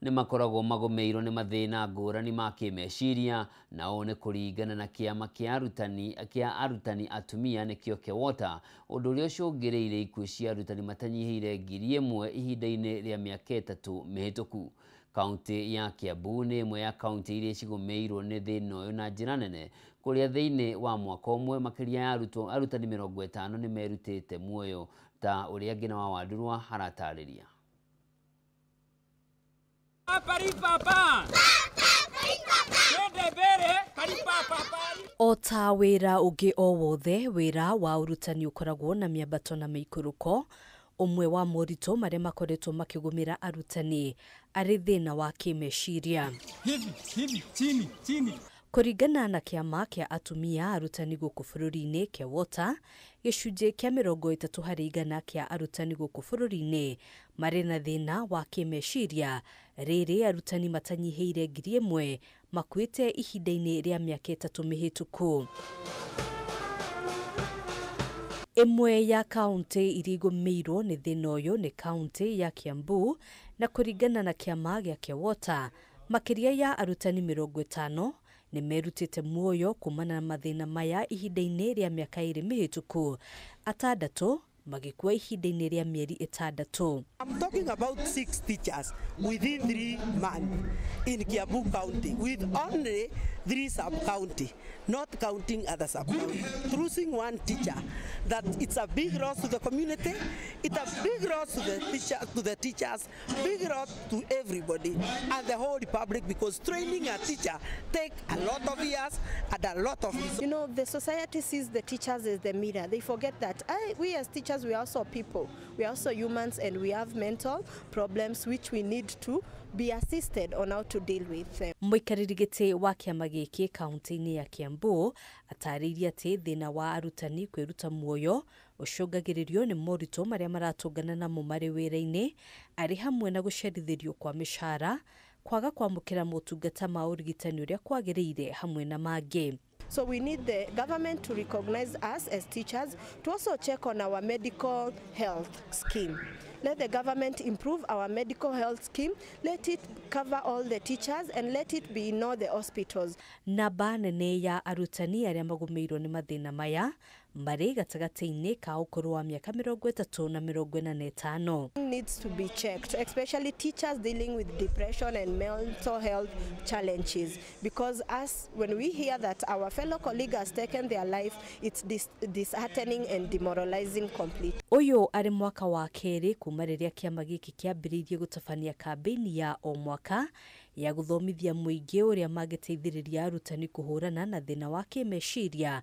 nĩ makoragwo magũmĩirwo nĩ mathĩna ngũrani ma kĩmeciria, na ũũ nĩ kũringana na kĩama kĩa arutani atumia nĩkĩo KEWOTA, ũndũ ũrĩa ũcũngĩrĩirie ikuũ cia arutani matanyihĩire 1,000 ihinda-inĩ rĩa mĩaka 3 mĩhĩtũku. Kaunti ya Kiambu nĩ ĩmwe ya kaunti iria cigũmĩirwo nĩ thĩna ũyũ na njĩra nene, kũrĩa thĩinĩ wa mwaka ũmwe makĩria ya arutani 50 nĩ merutĩte muoyo, ta ũrĩa Ngina wa Wandurwa aratarĩria. O ta wĩra ũngĩ o wothe, wĩra wa ũrutani ũkoragwo na mĩambato na mĩikũrũko. Ũmwe wa moritũ marĩa makoretwo makĩgũmĩra arutani arĩ thĩna wa kĩmeciria. Hivi, hivi, chini, chini. Kũringana na kĩama kĩa atumia arutani gũkũ bũrũri-inĩ KEWOTA, gĩcunjĩ kĩa 30 harĩ igana kĩa arutani gũkũ bũrũri-inĩ marĩ na thĩna wa kĩmeciria, rĩrĩ arutani matanyihĩire 1,000 makuĩte ihinda-inĩ rĩa mĩaka 3 mĩhĩtũku. Ĩmwe ya kaunti iria igũmĩirwo nĩ thĩna ũyũ nĩ kaunti ya Kiambu, na kũringana na kĩama gĩa KEWOTA, makĩria ya arutani 50 nĩ merutĩte muoyo kumana na mathĩna maya ihinda-inĩ rĩa mĩaka 2 mĩhĩtũku, 6 magĩkua ihinda-inĩ rĩa mĩeri 6. I'm talking about 6 teachers within 3 months in Kiambu County, with only 3 sub-county, not counting other sub-county. Losing 1 teacher, that it's a big loss to the community, it's a big loss to the teacher, to the teachers, big loss to everybody and the whole republic, because training a teacher take a lot of years and a lot of resources. You know, the society sees the teachers as the mirror. They forget that we as teachers, we are also people, we are also humans, and we have mental problems which we need to be assisted on how to deal with them. Mũikarĩri gĩtĩ wa kĩama gĩkĩ kaunti-inĩ ya Kiambu atarĩirie atĩ thĩna wa arutani kwĩruta muoyo ũcũngagĩrĩrio nĩ moritũ marĩa maratũngana namo marĩ wĩra-inĩ, arĩ hamwe na gũcerithĩrio kwa mĩcara, kwaga kwamũkĩra motungata ma ũrigitani ũrĩa kwagĩrĩire, hamwe na mangĩ. So we need the government to recognize us as teachers, to also check on our medical health scheme. Let the government improve our medical health scheme, let it cover all the teachers, and let it be in all the hospitals. Namba nene ya arutani arĩa magũmĩirwo nĩ mathĩna maya marĩ gatagatĩ-inĩ ka ũkũrũ wa mĩaka 30 na 45. Needs to be checked, especially teachers dealing with depression and mental health challenges, because us, when we hear that our fellow colleague has taken their life, it's disheartening and demoralizing completely. Ũyũ arĩ mwaka wa kerĩ kuma rĩrĩa kĩama gĩkĩ kĩambĩrĩirie gũtabania kambĩini ya o mwaka ya gũthomithia mũingĩ ũrĩa mangĩteithĩrĩria arutani kũhũrana na thĩna wa kĩmeciria.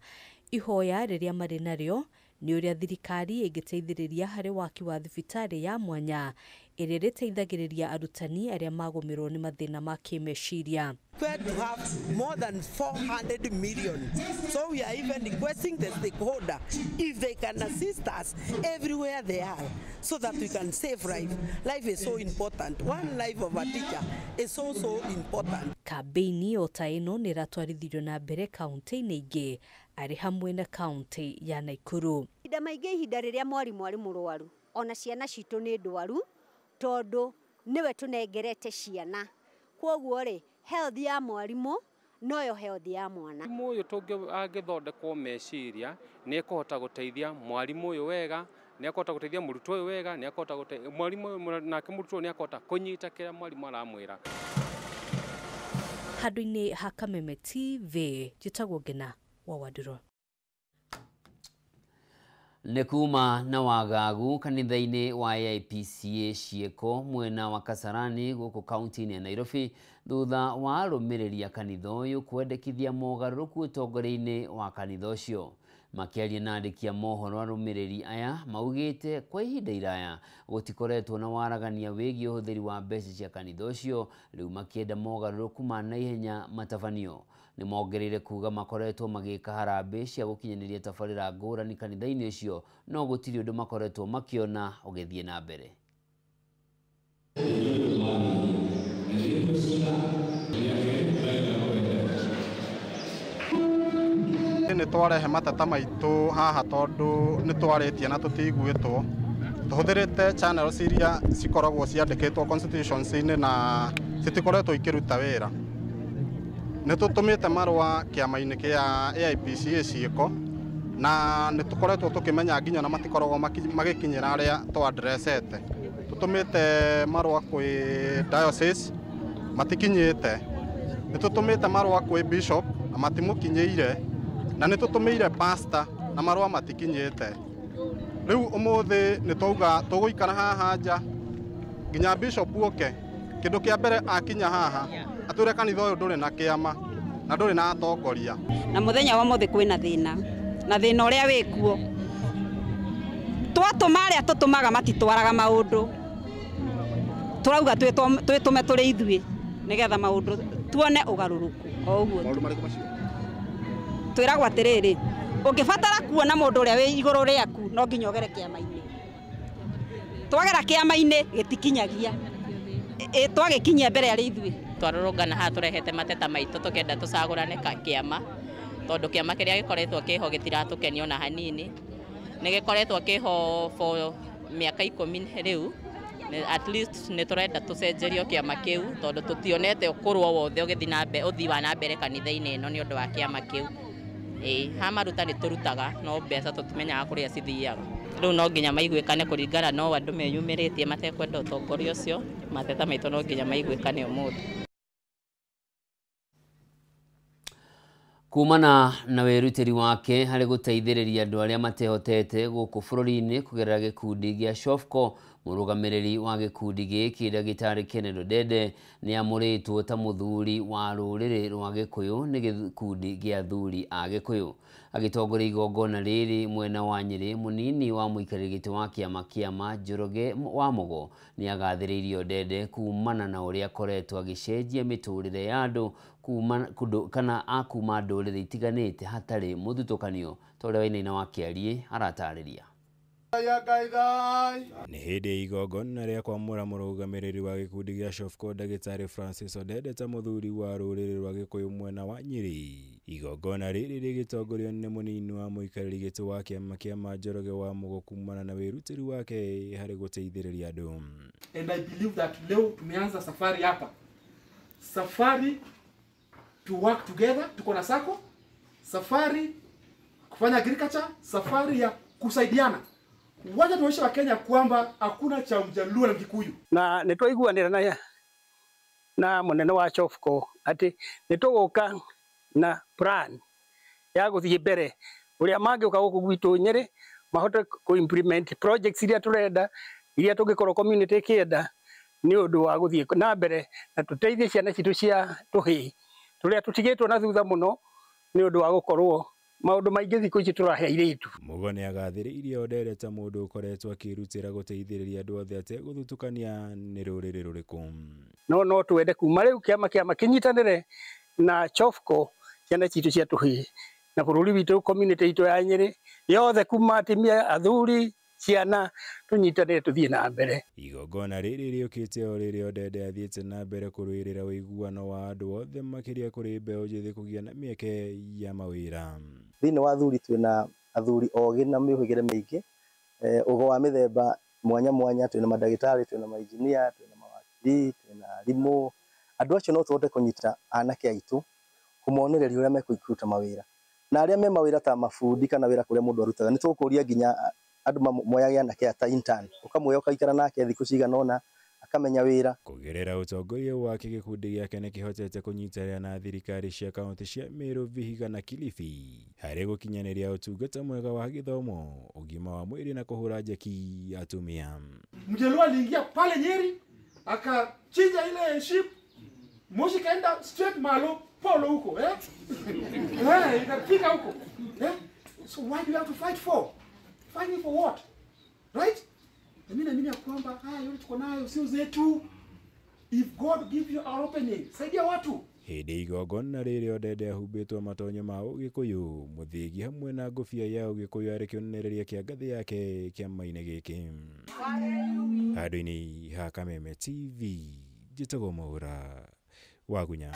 Ihoya rĩrĩa marĩ narĩo nĩ ũrĩa thirikari ĩngĩteithĩrĩria harĩ waki wa thibitarĩ ya mwanya ĩrĩa ĩrĩteithagĩrĩria arutani arĩa magũmĩrwo nĩ mathĩna ma kĩmeciria. To have more than 400 million. So we are even requesting the stakeholder if they can assist us everywhere they are, so that we can save life. Life is so important. One life of a teacher is so, so important. Kambĩini o ta ĩno nĩ ĩratwarithirio na mbere kaunti-inĩ ingĩ, arĩ hamwe na kaunti ya Nakuru. Ihinda maingĩ, ihinda rĩrĩa mwarimũ arĩ mũrwaru, ona ciana citũ nĩ ndwaru, tondũ nĩwe tũnengerete ciana. Kwoguo rĩ, health ya mwarimũ noyo health ya mwana. Mwarimu ũyũ angĩthondekwo meciria, nĩ ekũhota gũteithia mwarimũ ũyũ wega, nĩ ekũhota gũteithia mũrutwo ũyũ wega, nĩ ekũhota gũteithia mwarimũ ũyũ nake mũrutwo nĩ ekũhota kũnyita kĩrĩa mwarimũ aramwĩra. Handũ-inĩ ha Kameme TV, njĩtagwo Ngina wa Wandũrũ. Nĩ kuma na wagagu kanitha-inĩ wa AIPCA Ciĩko mwena wa Kasarani gũkũ kaunti-inĩ ya Nairobi, thutha wa arũmĩrĩri a kanitha ũyũ kwendekithia mogarũrũku ũtongoria-inĩ wa kanitha ũcio. Makĩaria na andĩki a mohoro, arũmĩrĩri aya maugĩte kwa ihinda iraya gũtikoretwo na waragania wĩgiĩ ũhũthĩri wa mbeca cia kanitha ũcio, rĩu makĩenda mogarũrũku ma naihenya matabanio. Nĩ mongereire kuga makoretwo magĩka harambĩ cia gũkinyanĩria tabarĩra ngũrani kanitha-inĩ ũcio, no gũtirĩ ũndũ makoretwo makĩona ũgĩthiĩ na mbere. Nĩ twarehe mateta maitũ haha tondũ nĩ twarĩtie na tũtiguĩtwo, Tũhũthĩrĩte channels iria cikoragwo ciandĩkĩtwo constitutions-inĩ na citikoretwo ikĩruta wĩra. Nĩ tũtũmĩte marũa kĩama-inĩ kĩa AIPCA ciĩko na nĩ tũkoretwo tũkĩmenya nginya na matikoragwo magĩkinyĩra arĩa tũ-addressete. Tũtũmĩte marũa kwĩ diocese matikinyĩte. Nĩ tũtũmĩte marũa kwĩ bishop na matimũkinyĩire, na nĩ tũtũmĩire pastor na marũa matikinyĩte. Rĩu ũmũthĩ nĩ twauga tũgũikara haha nja nginya bishop oke. Kĩndũ kĩa mbere akinya haha atwĩre kanitha ũyũ ndũrĩ na kĩama na ndũrĩ na atongoria. Na mũthenya wa ũmũthĩ kwĩna thĩna, na thĩna ũrĩa wĩkuo twatũma arĩa tũtũmaga matitwaraga maũndũ. Tũrauga twĩtũme tũrĩ ithuĩ nĩgetha maũndũ tuone ũgarũrũku o ũguo. Maũndũ marĩkũ macio? Twĩragwo atĩrĩrĩ, ũngĩbatara kuona mũndũ ũrĩa wĩ igũrũ rĩaku no nginya ũgere kĩama-inĩ. Twagera kĩama-inĩ gĩtikinyagia, twagĩkinyia mbere arĩ ithuĩ. Twarũrũngana haha tũrehete mateta maitũ tũkenda tũcagũrane kĩama, tondũ kĩama kĩrĩa gĩkoretwo kĩho gĩtiratũkenia ona hanini. Nĩ gĩkoretwo kĩho for mĩaka 10 rĩu. At least nĩ tũrenda tũcenjerio kĩama kĩu tondũ tũtionete ũkũrũ o wothe ũgĩthiĩ na mbere, ũthii wa na mbere kanitha-inĩ ĩno nĩ ũndũ wa kĩama kĩu. Ha maruta nĩ tũrutaga no mbeca tũtimenyaga kũrĩa cithiaga. Rĩu no nginya maiguĩkane kũringana no andũ meyumĩrĩtie matekwenda ũtongoria ũcio. Mateta maitũ no nginya maiguĩkane ũmũthĩ. Kumana na wĩrutĩri wake harĩ gũteithĩrĩria andũ arĩa matehotete gũkũ bũrũri-inĩ kũgerera gĩkundi gĩa Shofco, mũrũgamĩrĩri wa gĩkundi gĩkĩ ndagĩtarĩ Kenneth Odede nĩ amũrĩtwo ta mũthuri wa rũrĩrĩ rwa Gĩkũyũ nĩ gĩkundi gĩa athuri a Gĩkũyũ. Agĩtongoria igongona rĩrĩ mwena wa Nyĩrĩ, mũnini wa mũikarĩri gĩtĩ wa kĩama kĩa Njoroge wa Mũgo nĩ agathĩrĩirie Odede kumana na ũrĩa akoretwo agĩcenjia mĩtũrĩre ya andũ kuma kana a kuma ndũrĩrĩ itiganĩte hatarĩ mũthutũkanio, ta ũrĩa Wainaina wa Kĩariĩ aratarĩria. Nĩ hĩndĩ igongona rĩa kwamũra mũrũgamĩrĩri wa gĩkundi gĩa Shofco ndagĩtarĩ Francis Odede ta mũthuri wa rũrĩrĩ rwa Gĩkũyũ mwena wa Nyĩrĩ. Igongona rĩrĩ rĩgĩtongorio nĩ mũnini wa mũikarĩri gĩtĩ wa kĩama kĩa Njoroge wa Mũgo kumana na wĩrutĩri wake harĩ gũteithĩrĩria andũ. And I believe that leo tumeanza safari hapa, safari to work together, tuko na sako, safari kufanya agriculture, safari ya kusaidiana. Wacha tuonyeshe wa Kenya kwamba hakuna cha Mjaluo na Mkikuyu. Na nitwaiguanĩra na munene wa Shofco atĩ nĩtũgũka na plan ya gũthiĩ mbere ũrĩa mangĩũka gũkũ gwitũ Nyĩrĩ mahote ku implement projects iria tũrenda, iria tũngĩkorwo community ĩkĩenda nĩ ũndũ wa gũthiĩ na mbere na tũteithie ciana citũ cia tũhĩĩ tũrĩa tũtigĩtwo na thutha mũno nĩ ũndũ wa gũkorwo maũndũ maingĩ thikũ ici tũrahe airĩtu. Mũgo nĩ agathĩrĩirie Odede ta mũndũ ũkoretwo akĩrutĩra gũteithĩrĩria andũ othe ategũthutũkania nĩ rũrĩrĩ rũrĩkũ. No twende kuma rĩu kĩama kĩnyitanĩre na Shofco ciana citũ cia tũhĩĩ na bũrũri witũ community itũ ya Nyĩrĩ yothe kuma atumia athuri ciana tũnyitanĩre tũthiĩ na mbere. Igongona rĩrĩ rĩũkĩte o rĩrĩa Odede athiĩte na mbere kũrũĩrĩra ũiguano wa andũ othe makĩria kũrĩ mbeũ njĩthĩ kũgĩa na mĩeke ya mawĩra. Thĩinĩ wa athuri twĩna athuri ogĩ na mĩũhĩgĩre mĩingĩ, ũgo wa mĩthemba mwanya mwanya, twĩna mandagĩtarĩ, twĩna mainjinia, twĩna mawakiri, twĩna arimũ. Andũ acio no tũhote kũnyita anake aitũ kũmonereria ũrĩa mekũruta mawĩra, na arĩa me mawĩra ta mabundi kana wĩra kũrĩa mũndũ arutaga nĩ tũkũria nginya andũ moyage anake ta intern, ũkamwoya ũkaikara nake thikũ cigana ũna akamenya wĩra. Kũgerera ũtongoria wake gĩkundi gĩake nĩ kĩhotete kũnyitanĩra na thirikari cia kaunti cia Meru, Vihiga na Kilifi harĩ gũkinyanĩria ũtungata mwega wa gĩthomo, ũgima wa mwĩrĩ na kũhũra njeki atumia. Mjaluo aliingia pale Nyeri akachinja ile ship, moshi kaenda straight malo polo huko ikafika huko. So why do you have to fight for? Fighting for what? Right? Na mimi naamini kwamba haya yote tuko nayo sio zetu. If God give you an opening, saidia watu. Hĩndĩ igongona rĩrĩ Odede ahumbĩtwo matonyo ma Ũgĩkũyũ, mũthĩgi hamwe na ngũbia ya Ũgĩkũyũ arĩ kĩonereria kĩa ngathĩ yake kĩama-inĩ gĩkĩ. Handũ-inĩ ha Kameme TV, njĩtagwo Mwaũra Wagunya.